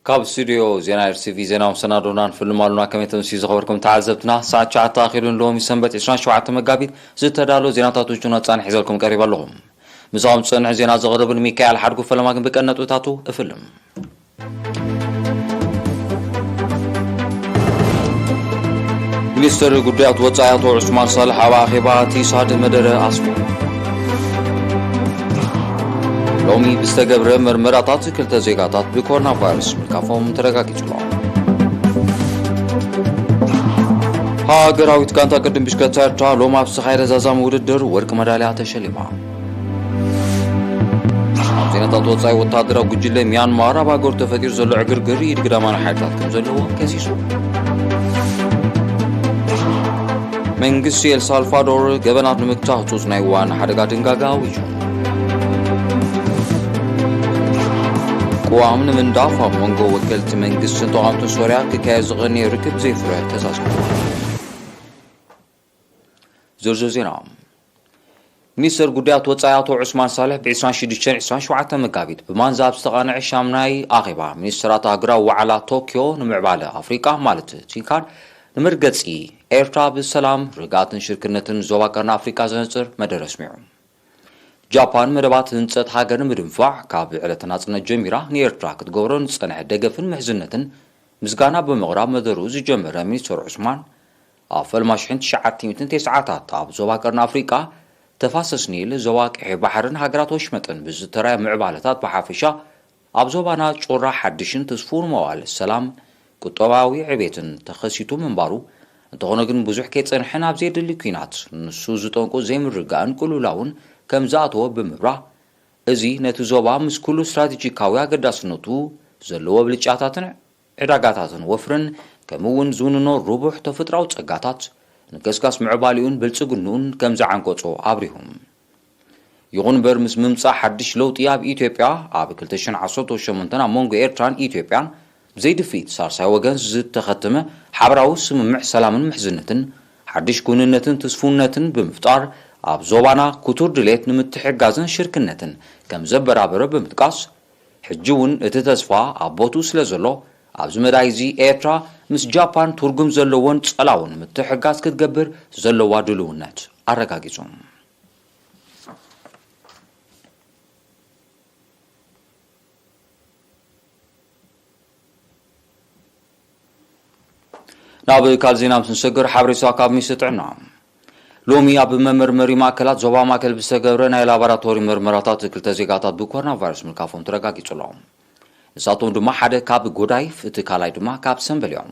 ካብ ስቱድዮ ዜና ኤርቲቪ ዜናዊ ሰናዶና ንፍልም ኣሉና። ከመይ ተምሲ ዝኸበርኩም ተዓዘብትና፣ ሰዓት ትሽዓተ ኣኺሉን ሎሚ ሰንበት ዕስራን ሸውዓተ መጋቢት ዝተዳሎ ዜናታት ውጁና ጻን ሒዘልኩም ቀሪብ ኣለኹም። ምሳኹም ዝጸንሕ ዜና ዘቕርብን ሚካኤል ሓድጉ፣ ፈለማ ግን ብቀን ነጥብታቱ እፍልም። ሚኒስትር ጉዳያት ወጻኢ ኣቶ ዑስማን ሳልሕ ኣብ ኣኼባ ቲሳድ መደረ ኣስፊሩ። ሎሚ ብዝተገብረ መርመራታት ክልተ ዜጋታት ብኮሮና ቫይረስ ምልካፎም ተረጋጊጹ ኣሎ። ሃገራዊት ጋንታ ቅድም ብሽክለታ ኤርትራ ሎም ኣብ ዝተኻየደ ዛዛሚ ውድድር ወርቂ መዳልያ ተሸሊማ። ዜናታት ወጻኢ። ወታደራዊ ጉጅለ ሚያንማር ኣብ ሃገሩ ተፈጢሩ ዘሎ ዕግርግር ኢድ ግዳማን ሓይልታት ከም ዘለዎ ከሲሱ። መንግስቲ ኤልሳልቫዶር ገበናት ንምግታእ ህጹጽ ናይ ዋና ሓደጋ ድንጋጋ ኣዊጁ። ቅዋም ንምንዳፍ ኣብ መንጎ ወከልቲ መንግስትን ተቓወምትን ሶርያ ክካየድ ዝቐነየ ርክብ ዘይፍረ ተዛዚሙ። ዝርዝር ዜና። ሚኒስተር ጉዳያት ወጻኢ ኣቶ ዑስማን ሳልሕ ብ ዕስራን ሽዱሽተን ዕስራን ሸውዓተን መጋቢት ብማንዛ ኣብ ዝተቓነዐ ሻምናይ ኣኼባ ሚኒስተራት ሃገራዊ ዋዕላ ቶክዮ ንምዕባለ ኣፍሪቃ ማለት ቲካድ ንምርገጺ ኤርትራ ብሰላም ርግኣትን ሽርክነትን ዞባ ቀርኒ ኣፍሪቃ ዘንጽር መደረ ኣስሚዑ። ጃፓን መደባት ህንጸት ሃገር ንምድንፋዕ ካብ ዕለተ ናጽነት ጀሚራ ንኤርትራ ክትገብሮ ንጸንሐ ደገፍን ምሕዝነትን ምስጋና ብምቕራብ መደርኡ ዝጀመረ ሚኒስተር ዑስማን፣ ኣብ ፈልማ ሽሕን ትሽዓተ ሚእትን ተስዓታት ኣብ ዞባ ቀርኒ ኣፍሪቃ ተፋሰስ ኒል፣ ዞባ ቀይሕ ባሕርን ሃገራት ወሽመጥን ብዝተራየ ምዕባለታት ብሓፈሻ ኣብ ዞባና ጩራ ሓድሽን ትስፉውን መዋእል ሰላም፣ ቁጠባዊ ዕቤትን ተኸሲቱ ምንባሩ፣ እንተኾነ ግን ብዙሕ ከይጸንሐን ኣብ ዘየድሊ ኲናት ንሱ ዝጠንቁ ዘይምርግጋእን ቅልውላውን ከም ዝኣተወ ብምብራህ፣ እዚ ነቲ ዞባ ምስ ኩሉ ስትራቴጂካዊ ኣገዳስነቱ ዘለዎ ብልጫታትን ዕዳጋታትን ወፍርን ከምኡ እውን ዝውንኖ ርቡሕ ተፈጥሮኣዊ ጸጋታት ንገስጋስ ምዕባሊኡን ብልጽግንኡን ከም ዝዓንቀጾ ኣብሪሁ። ይኹን እምበር፣ ምስ ምምጻእ ሓድሽ ለውጢ ኣብ ኢትዮጵያ፣ ኣብ ክልተ ሽሕን ዓሰርተ ሸሞንተን ኣብ መንጎ ኤርትራን ኢትዮጵያን ብዘይድፍኢት ሳልሳይ ወገን ዝተኸተመ ሓበራዊ ስምምዕ ሰላምን ምሕዝነትን፣ ሓድሽ ክውንነትን ትስፉውነትን ብምፍጣር፣ ኣብ ዞባና ክቱር ድሌት ንምትሕግጋዝን ሽርክነትን ከም ዘበራበረ ብምጥቃስ፣ ሕጂ እውን እቲ ተስፋ ኣብ ቦትኡ ስለ ዘሎ፣ ኣብዚ መዳይ እዚ ኤርትራ ምስ ጃፓን ትርጉም ዘለዎን ጸላውን ምትሕግጋዝ ክትገብር ዘለዋ ድልውነት ኣረጋጊጹ። ናብ ካልእ ዜና ምስ ንሰግር፣ ሓበሬታ ካብ ሚኒስትሪ ጥዕና። ሎሚ ኣብ መመርመሪ ማእከላት ዞባ ማእከል ብዝተገብረ ናይ ላቦራቶሪ መርመራታት ክልተ ዜጋታት ብኮሮና ቫይረስ ምልካፎም ተረጋጊጹ ኣሎ። ንሳቶም ድማ ሓደ ካብ ጎዳይፍ፣ እቲ ካልኣይ ድማ ካብ ሰምበል እዮም።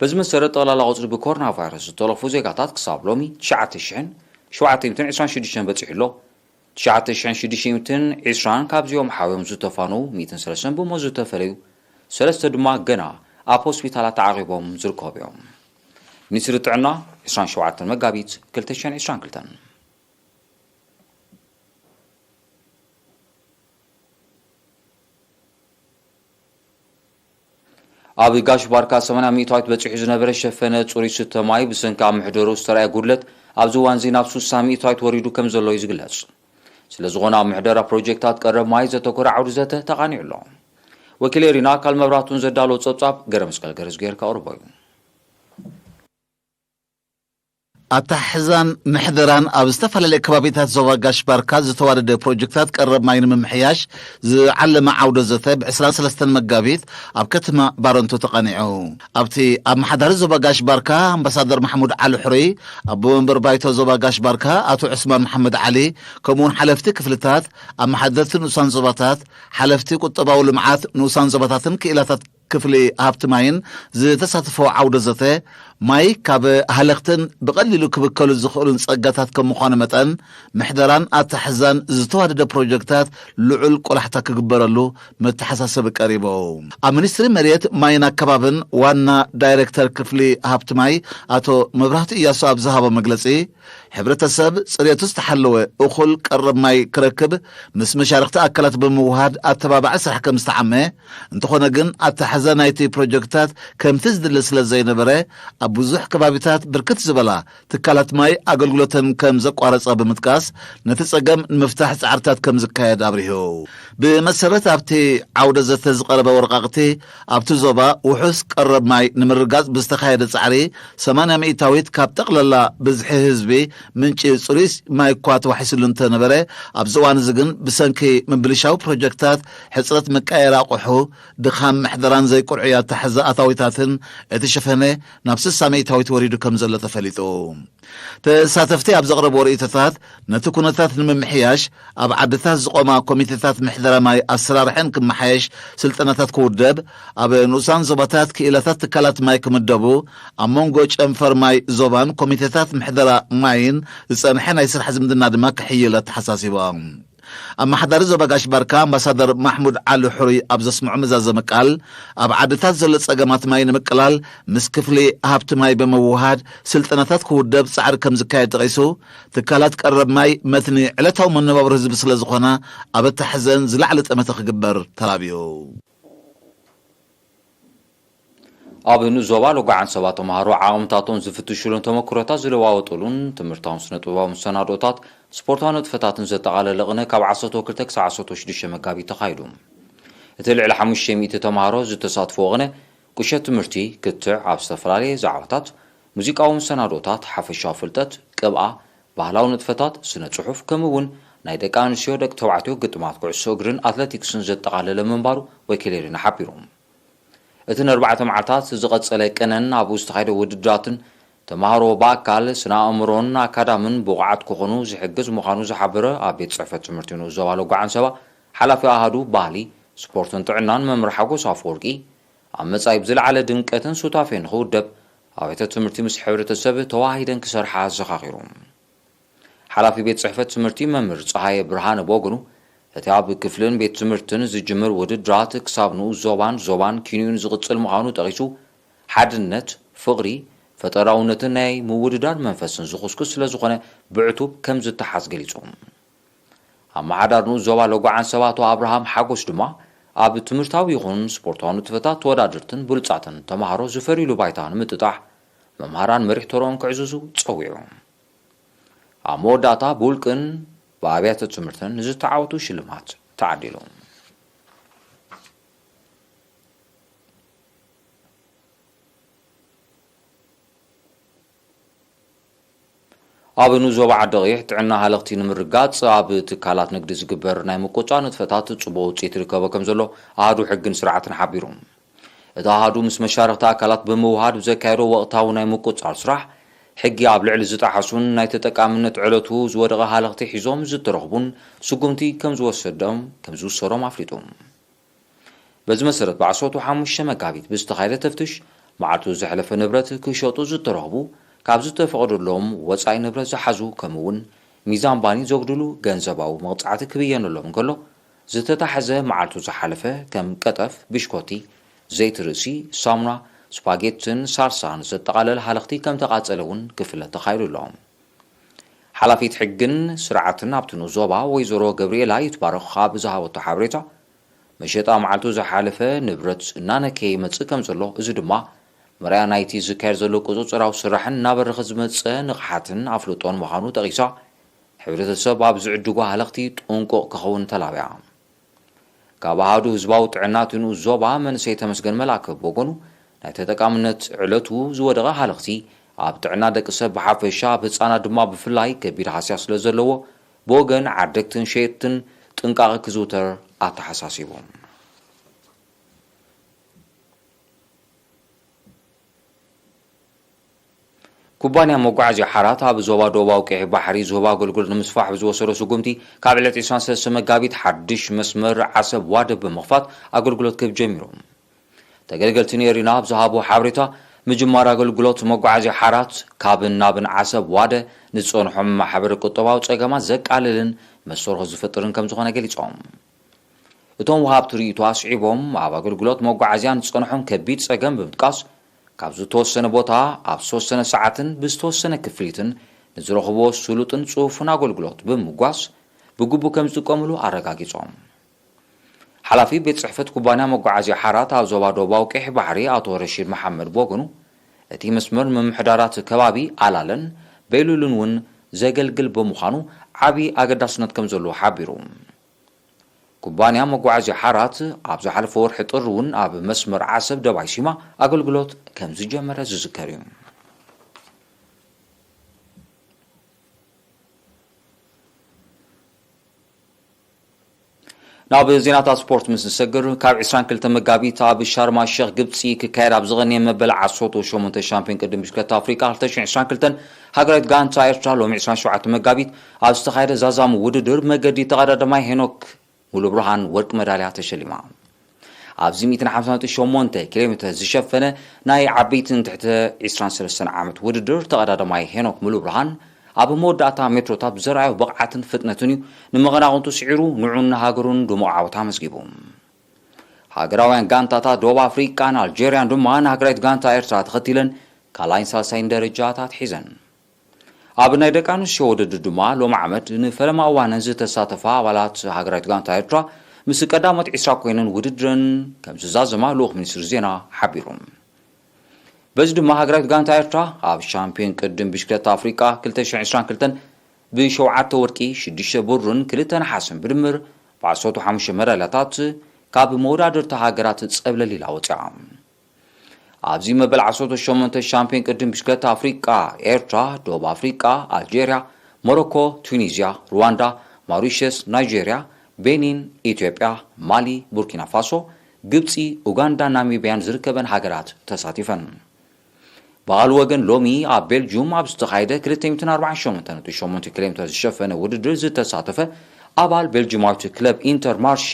በዚ መሰረት፣ ጠቕላላ ቁጽሪ ብኮሮና ቫይረስ ዝተለፉ ዜጋታት ክሳብ ሎሚ ትሽዓተ ሽሕን ሸውዓተ ሚእትን ዕስራን ሽዱሽተን በጺሑ ኣሎ። ትሽዓተ ሽሕን ሽዱሽተ ሚእትን ዕስራን ካብዚኦም ሓውዮም ዝተፋነዉ ሚእትን ሰለስተን ብሞት ዝተፈለዩ፣ ሰለስተ ድማ ገና ኣብ ሆስፒታላት ተዓቒቦም ዝርከቡ እዮም። ሚኒስትሪ ጥዕና፣ ዕስራን ሸውዓተን መጋቢት ክልተ ሽሕን ዕስራን ክልተን። ኣብ ጋሽ ባርካ ሰማንያ ሚእታዊት በጺሑ ዝነበረ ሸፈነ ጽሩይ ዝስተ ማይ ብሰንኪ ኣብ ምሕደሩ ዝተራእየ ጉድለት ኣብዚ እዋን እዚ ናብ ስሳ ሚእታዊት ወሪዱ ከም ዘሎ እዩ ዝግለጽ። ስለ ዝኾነ ኣብ ምሕደራ ፕሮጀክታት ቀረብ ማይ ዘተኮረ ዓውዲ ዘተ ተቓኒዑ ኣሎ። ወኪል ኤሪና ኣካል መብራቱን ዘዳለዎ ጸብጻብ ገረ መስቀል ገረዝጊሄር ከቕርቦ እዩ። ኣተሓሕዛን ምሕደራን ኣብ ዝተፈላለዩ ከባቢታት ዞባ ጋሽ ባርካ ዝተዋደደ ፕሮጀክታት ቀረብ ማይ ንምምሕያሽ ዝዓለመ ዓውደ ዘተ ብ ዕስራን ሰለስተን መጋቢት ኣብ ከተማ ባረንቱ ተቐኒዑ። ኣብቲ ኣመሓዳሪ ዞባ ጋሽ ባርካ ኣምባሳደር ማሕሙድ ዓሊ ሕሩይ፣ ኣቦ መንበር ባይቶ ዞባ ጋሽ ባርካ ኣቶ ዑስማን መሓመድ ዓሊ፣ ከምኡውን ሓለፍቲ ክፍልታት፣ ኣመሓደርቲ ንኡሳን ዞባታት፣ ሓለፍቲ ቁጠባዊ ልምዓት ንኡሳን ዞባታትን ክኢላታት ክፍሊ ሃብቲ ማይን ዝተሳተፎ ዓውደ ዘተ፣ ማይ ካብ ሃለኽትን ብቐሊሉ ክብከሉ ዝኽእሉን ጸጋታት ከም ምዃኑ መጠን፣ ምሕደራን ኣተሓሕዛን ዝተዋደደ ፕሮጀክታት ልዑል ቆላሕታ ክግበረሉ መተሓሳሰቢ ቀሪቡ። ኣብ ሚኒስትሪ መሬት ማይን ኣከባብን ዋና ዳይሬክተር ክፍሊ ሃብቲ ማይ ኣቶ መብራህቱ እያሱ ኣብ ዝሃቦ መግለጺ፣ ሕብረተሰብ ጽሬቱ ዝተሓለወ እኹል ቀረብ ማይ ክረክብ ምስ መሻርኽቲ ኣካላት ብምውሃድ ኣተባባዒ ስራሕ ከም ዝተዓመ፣ እንተኾነ ግን ኣተሓሕዛ ናይቲ ፕሮጀክትታት ከምቲ ዝድለ ስለ ዘይነበረ፣ ኣብ ብዙሕ ከባቢታት ብርክት ዝበላ ትካላት ማይ ኣገልግሎተን ከም ዘቋረጻ ብምጥቃስ፣ ነቲ ጸገም ንምፍታሕ ጻዕርታት ከም ዝካየድ ኣብሪሁ። ብመሰረት ኣብቲ ዓውደ ዘተ ዝቐረበ ወረቓቕቲ፣ ኣብቲ ዞባ ውሑስ ቀረብ ማይ ንምርጋጽ ብዝተኻየደ ጻዕሪ፣ ሰማንያ ሚእታዊት ካብ ጠቕላላ ብዝሒ ህዝቢ ምንጪ ጽሩይ ማይ እኳ ተዋሒስሉ እንተነበረ፣ ኣብዚ እዋን እዚ ግን ብሰንኪ ምብልሻው ፕሮጀክታት፣ ሕጽረት መቀየሪ ኣቑሑ፣ ድኻም ምሕደራን ዘይቁርዑይ ኣተሓሕዛ ኣታዊታትን፣ እቲ ሸፈነ ናብ ስሳ ሚእታዊት ወሪዱ ከም ዘሎ ተፈሊጡ። ተሳተፍቲ ኣብ ዘቕረብዎ ርእይቶታት፣ ነቲ ኩነታት ንምምሕያሽ ኣብ ዓድታት ዝቖማ ኮሚቴታት ምሕደራ ማይ ኣሰራርሐን ክመሓየሽ፣ ስልጠናታት ክውደብ፣ ኣብ ንኡሳን ዞባታት ክኢላታት ትካላት ማይ ክምደቡ፣ ኣብ መንጎ ጨንፈር ማይ ዞባን ኮሚቴታት ምሕደራ ማይን ዝጸንሐ ናይ ስራሕ ዝምድና ድማ ክሕይል ኣተሓሳሲቦም። ኣመሓዳሪ ዞባ ጋሽ ባርካ ኣምባሳደር ማሕሙድ ዓሊ ሕሩይ ኣብ ዘስምዖ መዛዘሚ ቃል፣ ኣብ ዓድታት ዘሎ ጸገማት ማይ ንምቅላል ምስ ክፍሊ ሃብቲ ማይ ብምውሃድ ስልጠናታት ክውደብ ጻዕሪ ከም ዝካየድ ጠቒሱ፣ ትካላት ቀረብ ማይ መትኒ ዕለታዊ መነባብሮ ህዝቢ ስለ ዝኾና፣ ኣብ ኣተሓሕዘን ዝለዓለ ጠመተ ክግበር ተላብዩ። ኣብ ንኡስ ዞባ ሎጓ ዓንሰባ ተምሃሮ ዓቕምታቶም ዝፍትሹሉን ተመክሮታት ዝለዋወጡሉን ትምህርታውን ስነ ጥበባዊ መሰናድኦታት፣ ስፖርታዊ ንጥፈታትን ዘጠቓለለ ቅነ ካብ ዓሰርተ ክልተ ክሳብ ዓሰርተ ሽዱሽተ መጋቢት ተኻይዱ። እቲ ልዕሊ ሓሙሽተ ሚእቲ ተምሃሮ ዝተሳትፍዎ ቅነ፣ ቁሸት ትምህርቲ፣ ክትዕ ኣብ ዝተፈላለየ ዛዕባታት፣ ሙዚቃዊ መሰናድኦታት፣ ሓፈሻዊ ፍልጠት፣ ቅብኣ፣ ባህላዊ ንጥፈታት፣ ስነ ጽሑፍ፣ ከምኡ እውን ናይ ደቂ ኣንስትዮ፣ ደቂ ተባዕትዮ ግጥማት፣ ኩዕሶ እግርን ኣትለቲክስን ዘጠቓለለ ምንባሩ ወኪል ኤሪና ሓቢሩ። እቲ ንኣርባዕተ መዓልታት ዝቐጸለ ቅነን ኣብኡ ዝተኻየደ ውድድራትን፣ ተምሃሮ ብኣካል፣ ስነ ኣእምሮን ኣካዳምን ብቑዓት ክኾኑ ዝሕግዝ ምዃኑ ዝሓበረ ኣብ ቤት ጽሕፈት ትምህርቲ ንኡስ ዞባ ሎጓ ዓንሰባ ሓላፊ ኣሃዱ ባህሊ፣ ስፖርትን ጥዕናን መምህር ሓጎስ ኣፈወርቂ፣ ኣብ መጻኢ ብዝለዓለ ድምቀትን ሱታፌን ንኽውደብ፣ ኣብያተ ትምህርቲ ምስ ሕብረተሰብ ተዋሂደን ክሰርሓ ኣዘኻኺሩ። ሓላፊ ቤት ጽሕፈት ትምህርቲ መምህር ጸሃየ ብርሃነ ብወገኑ፣ እቲ ኣብ ክፍልን ቤት ትምህርትን ዝጅምር ውድድራት ክሳብ ንኡስ ዞባን ዞባን ኪንዩን ዝቕጽል ምዃኑ ጠቒሱ፣ ሓድነት፣ ፍቕሪ፣ ፈጠራውነትን ናይ ምውድዳር መንፈስን ዝኹስኩስ ስለ ዝኾነ ብዕቱብ ከም ዝተሓዝ ገሊጹ። ኣመሓዳሪ ንኡስ ዞባ ሎጎ ዓንሰባ ኣቶ ኣብርሃም ሓጎስ ድማ፣ ኣብ ትምህርታዊ ይኹን ስፖርታዊ ንጥፈታት ተወዳደርትን ብሉጻትን ተምሃሮ ዝፈርዩሉ ባይታ ንምጥጣሕ፣ መምሃራን መሪሕ ተርኦም ክዕዝዙ ጸዊዑ። ኣብ መወዳእታ ብውልቅን ብኣብያተ ትምህርትን ንዝተዓወቱ ሽልማት ተዓዲሉ። ኣብ ንኡስ ዞባ ዓዲ ቀይሕ ጥዕና ሃለኽቲ ንምርጋጽ ኣብ ትካላት ንግዲ ዝግበር ናይ ምቁጽጻር ንጥፈታት ጽቡቕ ውጽኢት ይርከቦ ከም ዘሎ ኣሃዱ ሕግን ስርዓትን ሓቢሩ። እቲ ኣሃዱ ምስ መሻርኽቲ ኣካላት ብምውሃድ ብዘካየዶ ወቕታዊ ናይ ምቁጽጻር ስራሕ፣ ሕጊ ኣብ ልዕሊ ዝጠሓሱን ናይ ተጠቃምነት ዕለቱ ዝወደቐ ሃለኽቲ ሒዞም ዝተረኽቡን ስጉምቲ ከም ዝወሰዶም፣ ከም ዝውሰዶም ኣፍሊጡ። በዚ መሰረት፣ ብዓሰርተ ሓሙሽተ መጋቢት ብዝተኻየደ ተፍትሽ፣ መዓልቱ ዘሕለፈ ንብረት ክሸጡ ዝተረኽቡ፣ ካብ ዝተፈቐደሎም ወጻኢ ንብረት ዝሓዙ፣ ከምኡ እውን ሚዛን ባኒ ዘጉድሉ ገንዘባዊ መቕጻዕቲ ክብየነሎም እንከሎ፣ ዝተታሕዘ መዓልቱ ዝሓለፈ ከም ቀጠፍ፣ ብሽኮቲ፣ ዘይቲ ርእሲ፣ ሳሙና፣ ስፓጌትን ሳርሳን ዘጠቓለለ ሃለኽቲ ከም ተቓጸለ እውን ክፍለጥ ተኻኢሉ ኣሎ። ሓላፊት ሕግን ስርዓትን ኣብቲ ንኡስ ዞባ ወይዘሮ ገብርኤላ ይትባረኽ ኣብ ዝሃበቶ ሓበሬታ፣ መሸጣ መዓልቱ ዝሓለፈ ንብረት እናነከየ ይመጽእ ከም ዘሎ፣ እዚ ድማ መርኣያ ናይቲ ዝካየድ ዘሎ ቁጽጽራዊ ስራሕን እናበረኸ ዝመጸ ንቕሓትን ኣፍልጦን ምዃኑ ጠቒሳ፣ ሕብረተሰብ ኣብ ዝዕድጎ ሃለኽቲ ጥንቁቕ ክኸውን ተላብያ። ካብ ኣሃዱ ህዝባዊ ጥዕና እቲ ንኡስ ዞባ መንእሰይ ተመስገን መልኣከ ብወገኑ፣ ናይ ተጠቃምነት ዕለቱ ዝወደቐ ሃለኽቲ ኣብ ጥዕና ደቂ ሰብ ብሓፈሻ፣ ኣብ ህጻናት ድማ ብፍላይ ከቢድ ሃስያ ስለ ዘለዎ፣ ብወገን ዓደግትን ሸየጥትን ጥንቃቐ ክዝውተር ኣተሓሳሲቡ። ኩባንያ መጓዓዝያ ሓራት ኣብ ዞባ ደቡባዊ ቀይሕ ባሕሪ ዝህቦ ኣገልግሎት ንምስፋሕ ብዝወሰዶ ስጉምቲ፣ ካብ ዕለት ዕስራን ሰለስተ መጋቢት ሓድሽ መስመር ዓሰብ ዋደብ ብምኽፋት ኣገልግሎት ክህብ ጀሚሩ። ተገልገልቲ ንኤሪና ኣብ ዝሃቦ ሓበሬታ፣ ምጅማር ኣገልግሎት መጓዓዝያ ሓራት ካብን ናብን ዓሰብ ዋደ ንዝጸንሖም ማሕበረ ቁጠባዊ ጸገማት ዘቃልልን መሰርሖ ዝፈጥርን ከም ዝኾነ ገሊጾም። እቶም ወሃብቲ ርእይቶ ኣስዒቦም፣ ኣብ ኣገልግሎት መጓዓዝያ ንዝጸንሖም ከቢድ ጸገም ብምጥቃስ፣ ካብ ዝተወሰነ ቦታ ኣብ ዝተወሰነ ሰዓትን ብዝተወሰነ ክፍሊትን ንዝረኽብዎ ስሉጥን ጽፉፍን ኣገልግሎት ብምምጓስ ብግቡእ ከም ዝጥቀምሉ ኣረጋጊጾም። ሓላፊ ቤት ጽሕፈት ኩባንያ መጓዓዝያ ሓራት ኣብ ዞባ ደቡባዊ ቀይሕ ባሕሪ ኣቶ ረሺድ መሓመድ ብወገኑ፣ እቲ መስመር ምምሕዳራት ከባቢ ኣላለን ቤሉልን እውን ዘገልግል ብምዃኑ ዓቢ ኣገዳስነት ከም ዘለዎ ሓቢሩ። ኩባንያ መጓዓዝያ ሓራት ኣብ ዝሓለፈ ወርሒ ጥሪ እውን ኣብ መስመር ዓሰብ ደባይ ሲማ ኣገልግሎት ከም ዝጀመረ ዝዝከር እዩ። ናብ ዜናታት ስፖርት ምስ ንሰግር፣ ካብ ዕስራን ክልተ መጋቢት ኣብ ሻርማ ሸኽ ግብጺ ክካየድ ኣብ ዝቐነየ መበል ዓሰርተ ሸሞንተ ሻምፒዮን ቅድድም ብሽክለታ ኣፍሪቃ ክልተ ሽሕን ዕስራን ክልተን፣ ሃገራዊት ጋንታ ኤርትራ ሎሚ ዕስራን ሸውዓተ መጋቢት ኣብ ዝተኻየደ ዛዛሚ ውድድር መገዲ ተቐዳዳማይ ሄኖክ ሙሉ ብርሃን ወርቂ መዳልያ ተሸሊማ። ኣብዚ ሚእትን ሓምሳን ነጥቢ ሸሞንተ ኪሎ ሜትር ዝሸፈነ ናይ ዓበይትን ትሕቲ ዕስራን ሰለስተን ዓመት ውድድር ተቐዳዳማይ ሄኖክ ሙሉ ብርሃን ኣብ መወዳእታ ሜትሮታት ብዘርኣዮ ብቕዓትን ፍጥነትን እዩ ንመቐናቕንቱ ስዒሩ ንዑን ንሃገሩን ድሙቕ ዓወት ኣመዝጊቡ። ሃገራውያን ጋንታታት ደቡብ ኣፍሪቃን ኣልጀርያን ድማ ንሃገራዊት ጋንታ ኤርትራ ተኸቲለን ካልኣይን ሳልሳይን ደረጃታት ሒዘን። ኣብ ናይ ደቂ ኣንስትዮ ውድድር ድማ ሎሚ ዓመት ንፈለማ እዋነን ዝተሳተፋ ኣባላት ሃገራዊት ጋንታ ኤርትራ ምስ ቀዳሞት ዕስራ ኮይነን ውድድረን ከም ዝዛዘማ ልኡኽ ሚኒስትሪ ዜና ሓቢሩ። በዚ ድማ ሃገራዊት ጋንታ ኤርትራ ኣብ ሻምፒዮን ቅድድም ብሽክለታ ኣፍሪቃ ክልተ ሽሕን ዕስራን ክልተን ብሸውዓተ ወርቂ፣ ሽዱሽተ ብሩርን ክልተ ነሓስን ብድምር ብዓሰርተ ሓሙሽተ መዳልያታት ካብ መወዳድርቲ ሃገራት ጸብለል ኢላ ወጺኣ። ኣብዚ መበል ዓሰርተ ሸሞንተ ሻምፒዮን ቅድድም ብሽክለታ ኣፍሪቃ ኤርትራ፣ ደቡብ ኣፍሪቃ፣ ኣልጄርያ፣ ሞሮኮ፣ ቱኒዝያ፣ ሩዋንዳ፣ ማውሪሸስ፣ ናይጄርያ፣ ቤኒን፣ ኢትዮጵያ፣ ማሊ፣ ቡርኪና ፋሶ፣ ግብጺ፣ ኡጋንዳን ናሚብያን ዝርከበን ሃገራት ተሳቲፈን። ብኻልእ ወገን ሎሚ ኣብ ቤልጅዩም ኣብ ዝተኻየደ ክልተ ሚእትን ኣርባዓን ሸሞንተን ነጥቢ ሸሞንተ ኪሎ ሜትር ዝሸፈነ ውድድር ዝተሳተፈ ኣባል ቤልጅማዊት ክለብ ኢንተር ማርሼ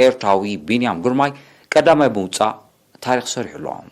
ኤርትራዊ ቢንያም ግርማይ ቀዳማይ ብምውጻእ ታሪኽ ሰሪሑ ኣሎ።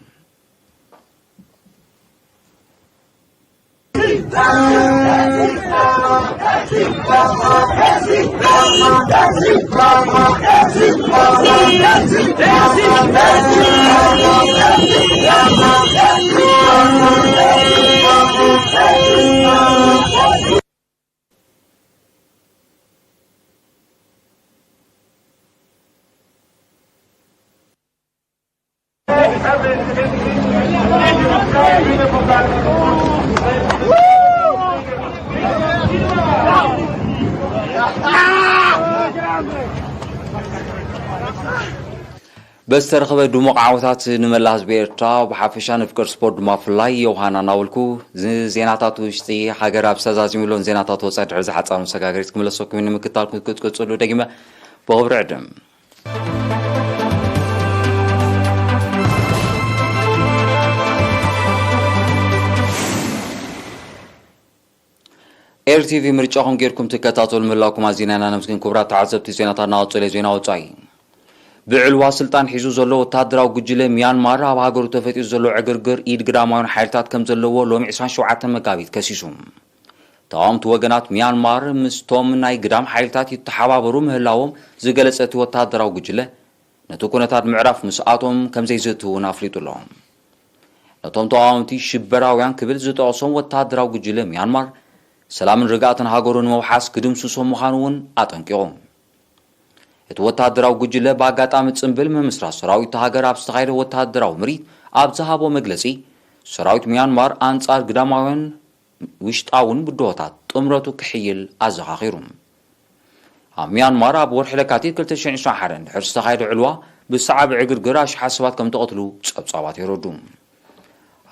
በዝተረኸበ ድሙቕ ዓወታት ንመላእ ህዝቢ ኤርትራ ብሓፈሻ ንፍቅር ስፖርት ድማ ብፍላይ ዮሃና እናበልኩ፣ ንዜናታት ውሽጢ ሃገር ኣብ ዝተዛዚሙሎን ዜናታት ወጻኢ ድሕሪ ዝሓጻሩ መሰጋገሪት ክምለሰኩም እዩ። ንምክትታል ክትቅጽሉ ደጊመ ብኽብሪ ዕድም። ኤር ቲቪ ምርጫኹም ጌርኩም ትከታተሉ ምህላውኩም ኣዚና ኢና ነመስግን። ክቡራት ተዓዘብቲ፣ ዜናታት እናቐጸለ፣ ዜና ወጻኢ። ብዕልዋ ስልጣን ሒዙ ዘሎ ወታደራዊ ጉጅለ ሚያንማር ኣብ ሃገሩ ተፈጢሩ ዘሎ ዕግርግር ኢድ ግዳማውያን ሓይልታት ከም ዘለዎ ሎሚ ዕስራን ሸውዓተን መጋቢት ከሲሱ። ተቓወምቲ ወገናት ሚያንማር ምስቶም ናይ ግዳም ሓይልታት ይተሓባበሩ ምህላዎም ዝገለጸ እቲ ወታደራዊ ጉጅለ፣ ነቲ ኩነታት ምዕራፍ ምስኣቶም ከም ዘይዝእቲ እውን ኣፍሊጡ ኣሎ። ነቶም ተቓወምቲ ሽበራውያን ክብል ዝጠቐሶም ወታደራዊ ጉጅለ ሚያንማር፣ ሰላምን ርግኣትን ሃገሩ ንምውሓስ ክድምስሶም ምዃኑ እውን ኣጠንቂቑ። እቲ ወታደራዊ ጉጅለ ብኣጋጣሚ ጽምብል ምምስራት ሰራዊት እታ ሃገር ኣብ ዝተኻየደ ወታደራዊ ምርኢት ኣብ ዝሃቦ መግለጺ፣ ሰራዊት ሚያንማር ኣንጻር ግዳማውያን ውሽጣውን ብድሆታት ጥምረቱ ክሕይል ኣዘኻኺሩ። ኣብ ሚያንማር ኣብ ወርሒ ለካቲት ክልተ ሽሕን ዕስራን ሓደን ድሕሪ ዝተኻየደ ዕልዋ ብሰዓቢ ዕግርግር ኣሽሓት ሰባት ከም ተቐትሉ ጸብጻባት የረዱ።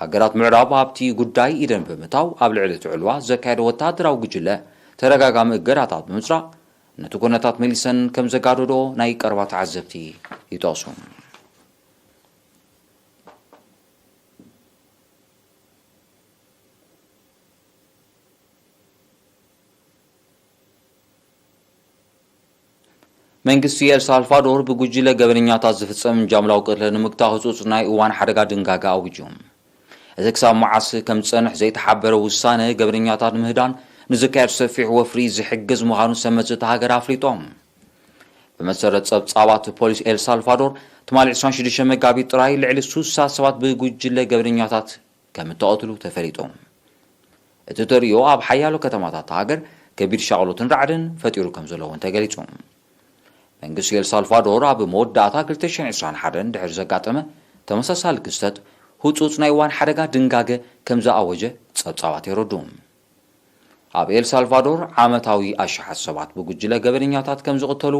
ሃገራት ምዕራብ ኣብቲ ጉዳይ ኢደን ብምእታው ኣብ ልዕሊ እቲ ዕልዋ ዘካየደ ወታደራዊ ጉጅለ ተደጋጋሚ እገዳታት ብምጽራቕ ነቲ ኩነታት መሊሰን ከም ዘጋደዶ ናይ ቀረባ ተዓዘብቲ ይጠቕሱ። መንግስቲ ኤል ሳልቫዶር ብጉጅለ ገበነኛታት ዝፍጸም ጃምላዊ ቅትለት ንምግታእ ህጹጽ ናይ እዋን ሓደጋ ድንጋገ ኣዊጁ። እቲ ክሳብ መዓስ ከም ዝጸንሕ ዘይተሓበረ ውሳነ ገበነኛታት ንምህዳን ንዝካየድ ሰፊሕ ወፍሪ ዝሕግዝ ምዃኑ ሰመጽቲ እታ ሃገር ኣፍሊጦም። ብመሰረት ጸብጻባት ፖሊስ ኤል ሳልቫዶር፣ ትማሊ ዕስራን ሽዱሽተን መጋቢት ጥራይ ልዕሊ ስሳ ሰባት ብጉጅለ ገበነኛታት ከም እተቐትሉ ተፈሊጡ። እቲ ተርእዮ ኣብ ሓያሎ ከተማታት ሃገር ከቢድ ሻቕሎትን ራዕድን ፈጢሩ ከም ዘሎ እውን ተገሊጹ። መንግስቲ ኤል ሳልቫዶር ኣብ መወዳእታ ክልተ ሽሕን ዕስራን ሓደን ድሕሪ ዘጋጠመ ተመሳሳሊ ክስተት ህጹጽ ናይ እዋን ሓደጋ ድንጋገ ከም ዝኣወጀ ጸብጻባት የረዱ። ኣብ ኤል ሳልቫዶር ዓመታዊ ኣሽሓት ሰባት ብጉጅለ ገበነኛታት ከም ዝቕተሉ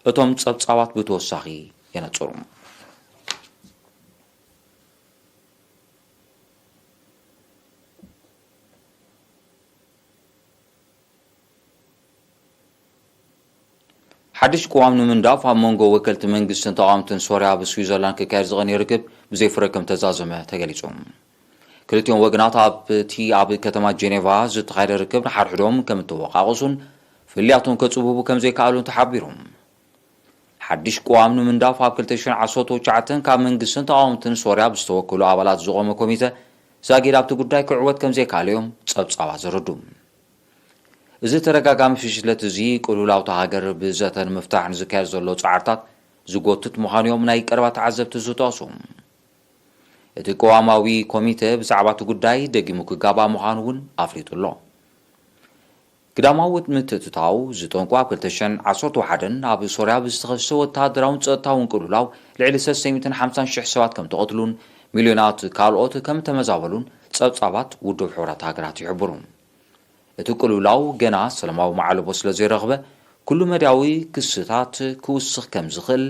እቶም ጸብጻባት ብተወሳኺ የነጽሩ። ሓድሽ ቅዋም ንምንዳፍ ኣብ መንጎ ወከልቲ መንግስትን ተቓወምትን ሶርያ ብስዊዘርላንድ ክካየድ ዝቐነየ ርክብ ብዘይ ፍረ ከም ተዛዘመ ተገሊጹ። ክልቲኦም ወገናት ኣብቲ ኣብ ከተማ ጄኔቫ ዝተኻየደ ርክብ ንሓድሕዶም ከም እተወቃቐሱን ፍልያቶም ከጽብቡ ከም ዘይከኣሉን ተሓቢሩ። ሓድሽ ቅዋም ንምንዳፍ ኣብ ክልተ ሽሕን ዓሰርተ ትሽዓተን ካብ መንግስትን ተቓወምትን ሶርያ ብዝተወከሉ ኣባላት ዝቖመ ኮሚተ ዛጊድ ኣብቲ ጉዳይ ክዕወት ከም ዘይከኣለ እዮም ጸብጻባት ዘረዱ። እዚ ተደጋጋሚ ፍሽለት እዚ ቅልውላው እታ ሃገር ብዘተ ንምፍታሕ ንዝካየድ ዘሎ ጻዕርታት ዝጎትት ምዃኑ እዮም ናይ ቀረባ ተዓዘብቲ ዝጠቕሱ። እቲ ቅዋማዊ ኮሚተ ብዛዕባ እቲ ጉዳይ ደጊሙ ክጋባእ ምዃኑ እውን ኣፍሊጡ ኣሎ። ግዳማዊ ምትእትታው ዝጠንቁ ኣብ ክልተ ሽሕን ዓሰርተ ሓደን ኣብ ሶርያ ብዝተኸስተ ወተሃደራውን ጸጥታውን ቅልውላው ልዕሊ ሰለስተ ሚእትን ሓምሳን ሽሕ ሰባት ከም ተቐትሉን ሚልዮናት ካልኦት ከም ተመዛበሉን ጸብጻባት ውድብ ሕቡራት ሃገራት ይሕብሩ። እቲ ቅልውላው ገና ሰላማዊ መዓለቦ ስለ ዘይረኽበ፣ ኩሉ መዳያዊ ክስታት ክውስኽ ከም ዝኽእል፣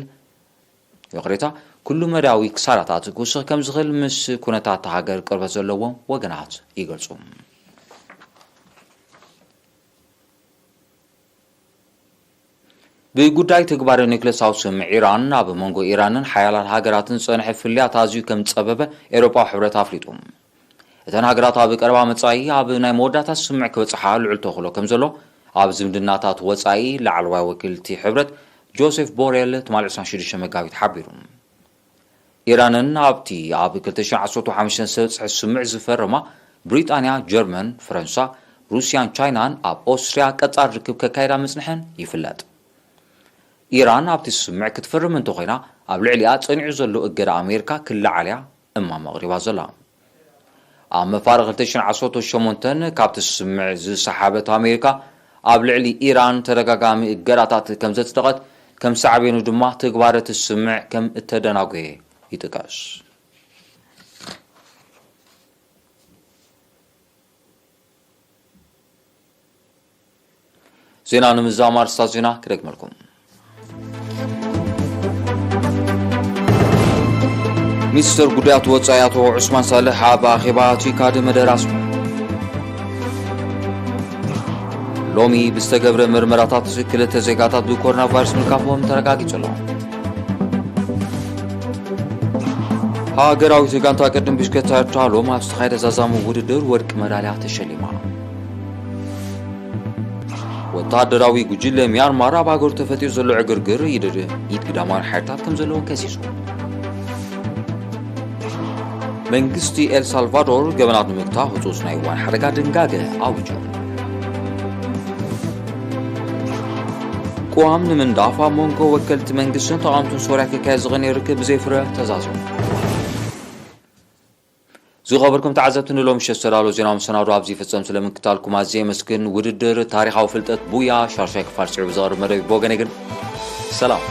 ይቕሬታ፣ ኩሉ መዳያዊ ክሳራታት ክውስኽ ከም ዝኽእል ምስ ኩነታት እታ ሃገር ቅርበት ዘለዎም ወገናት ይገልጹ። ብጉዳይ ትግባረ ኒክለሳዊ ስምምዕ ኢራን፣ ኣብ መንጎ ኢራንን ሓያላት ሃገራትን ዝጸንሐ ፍልልያት ኣዝዩ ከም ዝጸበበ ኤውሮጳዊ ሕብረት ኣፍሊጡ። እተን ሃገራት ኣብ ቀረባ መጻኢ ኣብ ናይ መወዳእታ ስምምዕ ክበጽሓ ልዑል ተኽእሎ ከም ዘሎ ኣብ ዝምድናታት ወጻኢ ላዕለዋይ ወኪል እቲ ሕብረት ጆሴፍ ቦሬል ትማሊ ዕስራን ሽዱሽተ መጋቢት ሓቢሩ። ኢራንን ኣብቲ ኣብ ክልተ ሽሕን ዓሰርተ ሓሙሽተን ዝተበጽሐ ስምምዕ ዝፈረማ ብሪጣንያ፣ ጀርመን፣ ፈረንሳ፣ ሩስያን ቻይናን ኣብ ኦስትርያ ቀጻሊ ርክብ ከካይዳ ምጽንሐን ይፍለጥ። ኢራን ኣብቲ ስምምዕ ክትፍርም እንተኾይና፣ ኣብ ልዕሊኣ ጸኒዑ ዘሎ እገዳ ኣሜሪካ ክለዓል እያ እማመ ኣቕሪባ ዘላ። ኣብ መፋርቕ ክልተ ሽሕን ዓሰርተ ሸሞንተን ካብቲ ስምምዕ ዝሰሓበት ኣሜሪካ፣ ኣብ ልዕሊ ኢራን ተደጋጋሚ እገዳታት ከም ዘጽደቐት፣ ከም ሳዕቤኑ ድማ ትግባረ እቲ ስምምዕ ከም እተደናጎየ ይጥቀስ። ዜና ንምዝዛም ኣርእስታት ዜና ክደግመልኩም። ሚኒስትር ጉዳያት ወጻኢ ኣቶ ዑስማን ሳልሕ ኣብ ኣኼባ ቲካድ መደር ኣስመራ። ሎሚ ብዝተገብረ ምርመራታት ክልተ ዜጋታት ብኮሮና ቫይረስ ምልካፎም ተረጋጊጹ ኣሎ። ሃገራዊት ጋንታ ቅድም ብሽክለታ ኤርትራ ሎም ኣብ ዝተኻየደ ዛዛሚ ውድድር ወርቂ መዳልያ ተሸሊማ። ወታደራዊ ጉጅለ ሚያንማር ኣብ ሃገሩ ተፈጢሩ ዘሎ ዕግርግር ኢድ ኢድ ግዳማውያን ሓይልታት ከም ዘለዎ ከሲሱ። መንግስቲ ኤል ሳልቫዶር ገበናት ንምግታእ ህጹጽ ናይ እዋን ሓደጋ ድንጋገ ኣዊጁ። ቅዋም ንምንዳፍ ኣብ መንጎ ወከልቲ መንግስትን ተቓወምትን ሶርያ ክካየድ ዝቐነየ ርክብ ብዘይ ፍረ ተዛዚሙ። ዝኸበርኩም ተዓዘብቲ፣ ንሎሚ ምሸት ዝተዳለወ ዜናዊ መሰናዶ ኣብዚ ይፍጸም። ስለ ምክታልኩም ኣዝየ የመስግን። ውድድር ታሪኻዊ ፍልጠት ቡያ ሻርሻይ ክፋል ስዒቡ ዘቕርብ መደብ እዩ። ብወገነይ ግን ሰላም።